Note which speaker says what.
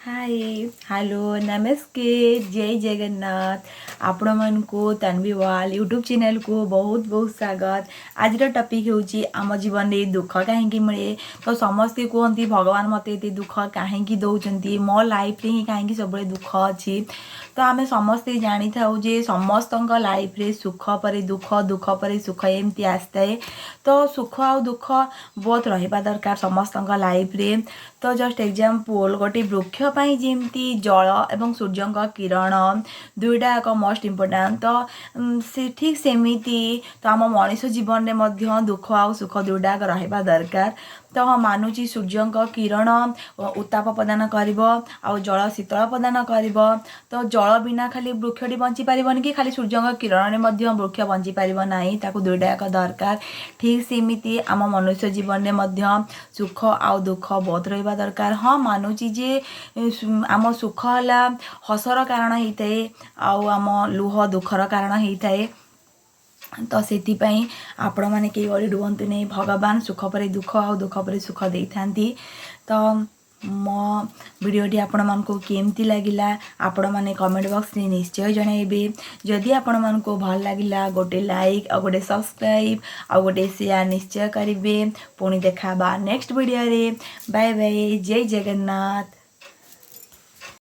Speaker 1: ହାଏ, hello, ନମସ୍କାର, ଜୟ ଜଗନ୍ନାଥ। ଆପଣମାନଙ୍କୁ ତନ୍ଭି world YouTube ଚ୍ୟାନେଲ୍କୁ ବହୁତ ବହୁତ ସ୍ୱାଗତ। ଆଜିର ଟପିକ୍ ହେଉଛି, ଆମ ଜୀବନରେ ଦୁଃଖ କାହିଁକି ମିଳେ? ତ ସମସ୍ତେ କୁହନ୍ତି, ଭଗବାନ ମୋତେ ଏତେ ଦୁଃଖ କାହିଁକି ଦେଉଛନ୍ତି? ମୋ ଲାଇଫ୍ରେ ହିଁ କାହିଁକି ସବୁବେଳେ ଦୁଃଖ ଅଛି? ତ ଆମେ ସମସ୍ତେ ଜାଣିଥାଉ ଯେ ସମସ୍ତଙ୍କ ଲାଇଫ୍ରେ ସୁଖ ପରେ ଦୁଃଖ, ଦୁଃଖ ପରେ ସୁଖ ଏମିତି ଆସିଥାଏ। ତ ସୁଖ ଆଉ ଦୁଃଖ ବହୁତ ରହିବା ଦରକାର ସମସ୍ତଙ୍କ ଲାଇଫ୍ରେ। ତ ଜଷ୍ଟ ଏକ୍ଜାମ୍ପଲ୍, ଗୋଟେ ବୃକ୍ଷ ପାଇଁ ଯେମିତି ଜଳ ଏବଂ ସୂର୍ଯ୍ୟଙ୍କ କିରଣ ଦୁଇଟା ଏକ ମୋଷ୍ଟ ଇମ୍ପୋର୍ଟାଣ୍ଟ, ତ ସେ ଠିକ୍ ସେମିତି ତ ଆମ ମଣିଷ ଜୀବନରେ ମଧ୍ୟ ଦୁଃଖ ଆଉ ସୁଖ ଦୁଇଟା ଯାକ ରହିବା ଦରକାର। ତ ହଁ, ମାନୁଛି, ସୂର୍ଯ୍ୟଙ୍କ କିରଣ ଉତ୍ତାପ ପ୍ରଦାନ କରିବ ଆଉ ଜଳ ଶୀତଳ ପ୍ରଦାନ କରିବ। ତ ଜଳ ବିନା ଖାଲି ବୃକ୍ଷଟି ବଞ୍ଚିପାରିବନି କି ଖାଲି ସୂର୍ଯ୍ୟଙ୍କ କିରଣରେ ମଧ୍ୟ ବୃକ୍ଷ ବଞ୍ଚିପାରିବ ନାହିଁ। ତାକୁ ଦୁଇଟା ଯାକ ଦରକାର। ଠିକ୍ ସେମିତି ଆମ ମନୁଷ୍ୟ ଜୀବନରେ ମଧ୍ୟ ସୁଖ ଆଉ ଦୁଃଖ ବହୁତ ରହିବା ଦରକାର। ହଁ, ମାନୁଛି ଯେ ଆମ ସୁଖ ହେଲା ହସର କାରଣ ହେଇଥାଏ ଆଉ ଆମ ଲୁହ ଦୁଃଖର କାରଣ ହେଇଥାଏ। ତ ସେଥିପାଇଁ ଆପଣମାନେ କେହି ୱରିଡ୍ ହୁଅନ୍ତୁ ନାହିଁ। ଭଗବାନ ସୁଖ ପରେ ଦୁଃଖ ଆଉ ଦୁଃଖ ପରେ ସୁଖ ଦେଇଥାନ୍ତି। ତ ମୋ ଭିଡ଼ିଓଟି ଆପଣମାନଙ୍କୁ କେମିତି ଲାଗିଲା, ଆପଣମାନେ କମେଣ୍ଟ ବକ୍ସରେ ନିଶ୍ଚୟ ଜଣାଇବେ। ଯଦି ଆପଣମାନଙ୍କୁ ଭଲ ଲାଗିଲା, ଗୋଟେ ଲାଇକ୍ ଆଉ ଗୋଟେ ସବସ୍କ୍ରାଇବ୍ ଆଉ ଗୋଟେ ସେୟାର ନିଶ୍ଚୟ କରିବେ। ପୁଣି ଦେଖା ହେବା ନେକ୍ସଟ ଭିଡ଼ିଓରେ। ବାଏ ବାଏ, ଜୟ ଜଗନ୍ନାଥ।